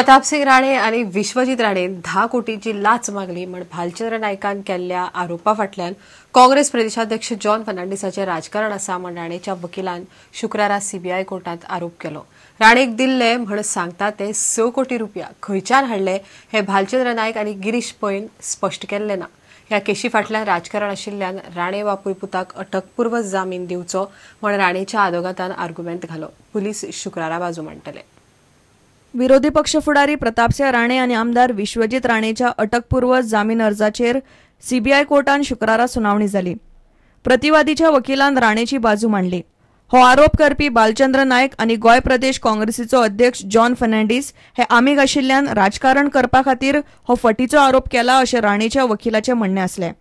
प्रतापसिंग राणे आनी विश्वजीत राणे 10 कोटींची लाच मागली म्हण भालचंद्र नायकान केल्ल्या आरोपा फाटल्यान काँग्रेस प्रदेशाध्यक्ष जॉन फर्नांडीसाचें राजकारण आसा म्हण राणेच्या वकिलान शुक्रारा सीबीआय कोर्टांत आरोप केलो. राणेक दिल्ले म्हण सांगता ते 6 कोटी रुपया खंयच्यान हाडले हे भालचंद्र नायक आनी गिरीश पैन स्पश्ट केल्ले ना. ह्या केशी फाटल्यान राजकारण आशिल्ल्यान राणे बापूय पुताक अटकपूर्व जामीन दिवचो म्हण राणेच्या आदोगातान आर्ग्युमेंट घालो. पुलीस शुक्रारा बाजू मांडटले. विरोधी पक्ष फुडारी प्रतापसिंह राणे आनी आमदार विश्वजीत राणेच्या अटकपूर्व जामीन अर्जाचेर सीबीआय कोर्टान शुक्रारा सुनावणी जाली. प्रतिवादीच्या वकिलान राणेची बाजू मांडली. हो आरोप करपी बालचंद्र नायक आनी गोंय प्रदेश काँग्रेसीचो अध्यक्ष जॉन फर्नांडीस हे आमीग आशिल्ल्यान राजकारण करपा खातीर हो फटीचो आरोप केला अशें राणेच्या वकिलाचें म्हणणें आसलें.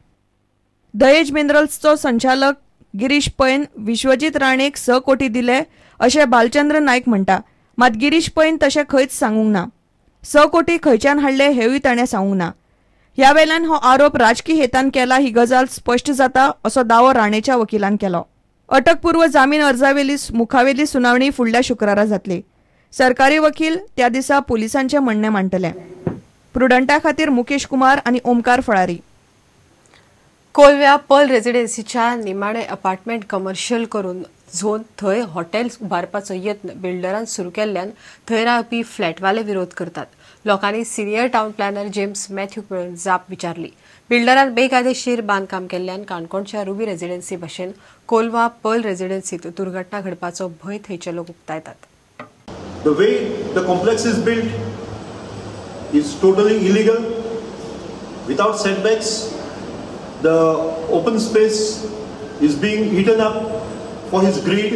दहेज मिनरल्सचो संचालक गिरीश पैन विश्वजीत राणेक 6 कोटी दिले अशें बालचंद्र नायक म्हणटा. मात गिरीश पैन तशें खंयच सांगूंक ना. 6 कोटी खंयच्यान हाडले हेवूय ताणें सांगूंक ना. ह्या वेल्यान हो आरोप राजकी हेतान केला ही गजाल स्पश्ट जाता असो दावो राणेच्या वकिलान केलो. अटकपूर्व जामीन अर्जावेली मुखावेली सुनावणी फुडल्या शुक्रारा जातली. सरकारी वकील त्या दिसा पुलिसांचें म्हणणें मांडटले. प्रुडंटा खातीर मुकेश कुमार आनी ओमकार फळारी. कोलव्या पर्ल रेजिडेन्सीच्या निमाणे अपार्टमेंट कमर्शियल करून झोन थंय हॉटेल उबारपाचो यत्न बिल्डरान सुरू केल्ल्यान थंय रावपी फ्लॅटवाले विरोध करतात. लोकांनी सिनियर टावन प्लॅनर जेम्स मॅथ्यूक मेळून जाप विचारली. बिल्डरान बेकायदेशीर बांदकाम केल्ल्यान काणकोणच्या रुबी रेजिडेन्सी भशेन कोलवा पर्ल रेजिडेन्सीत दुर्घटना घडपाचो भंय थंयचे लोक उक्तायतात. The way the complex is built is totally illegal, without setbacks. The open space is being eaten up for his greed.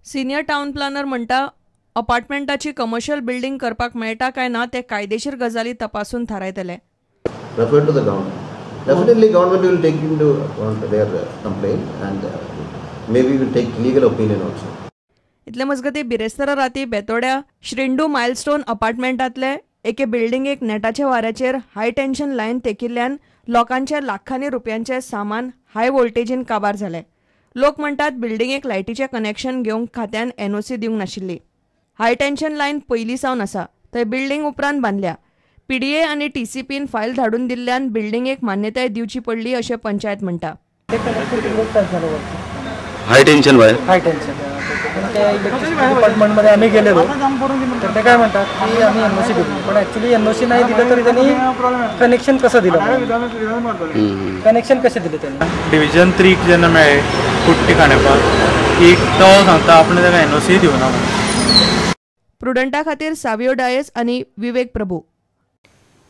Senior town planner म्हणटा अपार्टमेंटाची कमर्शियल बिल्डिंग करपाक मेळटा काय ना ते कायदेशीर गजाली तपासून थारायतले. Refer to the government. Definitely government will take into account their complaint and maybe will take legal opinion also. इतले मजगती बिरेस्तारा राती बेतोड्या श्रींडू मायलस्टोन अपार्टमेंटांतले एके बिल्डिंगेक नेटाच्या वाऱ्याचेर हाय टेन्शन लायन तेकिल्ल्यान लोकांचे लाखांनी रुपयांचे सामान हाय वोल्टेजीन काबार जालें. लोक म्हणटात बिल्डिंगेक लायटीचें कनेक्शन घेवंक खात्यान एनओसी दिवंक नाशिल्ली. हाय टेन्शन लायन पयलीं सावन आसा, थंय बिल्डिंग उपरांत बांदल्या. पीडीए आनी टीसीपीन फायल धाडून दिल्ल्यान बिल्डिंगेक मान्यताय दिवची पडली अशें पंचायत म्हणटा. हाय टेन्शन वायर, हाय टेन्शन त्या इलेक्ट्रिसिटी डिपार्टमेंटमध्ये आम्ही गेलेलो तर ते काय म्हणतात की आम्ही एनओसी दिली, पण ॲक्च्युली एनओसी नाही दिलं तर त्यांनी कनेक्शन कसं दिलं, कनेक्शन कशें दिलें त्यांनी. डिविजन 3 जेन्ना मेळ्ळें कुट्टी खांडेपार एक तो सांगता आपणे ताका एनओसी दिवना. प्रुडंटा खातीर सावियो डायस आनी विवेक प्रभू.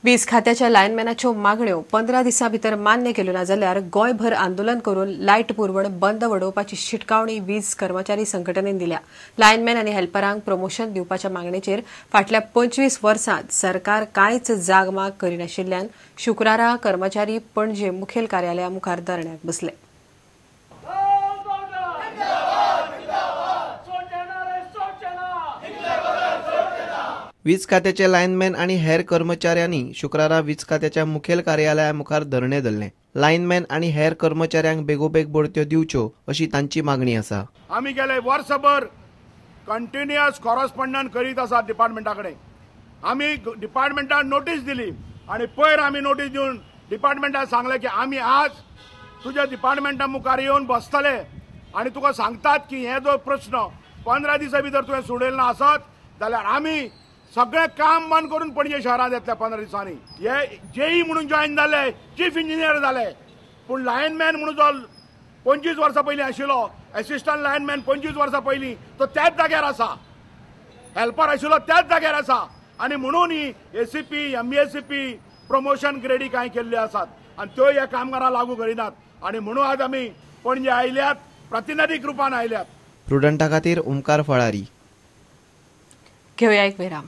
वीज खात्याच्या लायनमॅनाच्यो मागण्यो 15 दिसां भितर मान्य केल्यो ना जाल्यार गोंयभर आंदोलन करून लायट पुरवण बंद वडोवपाची शिटकावणी वीज कर्मचारी संघटनेन दिल्या. लायनमॅन आनी हेल्परांक प्रमोशन दिवपाच्या मागणेचेर फाटल्या 25 वर्सांत सरकार कांयच जागमाग करिनाशिल्ल्यान शुक्रारा कर्मचारी पणजे मुखेल कार्यालया मुखार धरण्याक बसले. वीज खात्याचे लायनमॅन आनी हेर कर्मचाऱ्यांनी शुक्रारा वीज खात्याच्या मुखेल कार्यालया मुखार धरणें धरलें. लायनमॅन आनी हेर कर्मचाऱ्यांक बेगोबेग बढत्यो दिवच्यो अशी तांची मागणी आसा. आमी गेले वर्सभर कंटिन्युअस कॉरस्पॉन्डन्स करीत आसात डिपार्टमेंटा कडेन. आमी डिपार्टमेंटान नोटीस दिली आनी पयर आमी नोटीस दिवन डिपार्टमेंटान सांगलें की आमी आज तुज्या डिपार्टमेंटा मुखार येवन बसतले आनी तुका सांगतात की हे जो प्रश्न 15 दिसां भितर तुवें सोडयलो ना आसत जाल्यार आमी सगळें काम बंद करून पणजे शहरांत येतले 15 दिसांनी. हे जेई म्हणून जॉयन जाले, चीफ इंजिनियर जाले, पूण लायनमॅन म्हणून जो 25 वर्सां पयलीं आशिल्लो एसिस्टंट लायनमॅन 25 वर्सां पयलीं तो त्याच जाग्यार आसा, हेल्पर आशिल्लो त्याच जाग्यार आसा. आनी म्हणून ही एसीपी एमएसीपी प्रमोशन ग्रेडी कांय केल्ल्यो आसात आनी त्यो ह्या कामगारांक लागू करिनात आनी म्हणून आज आमी पणजे आयल्यात, प्रतिनिधीक रुपान आयल्यात. प्रुडंटा खातीर ओमकार फळारी. घेवया एक विराम.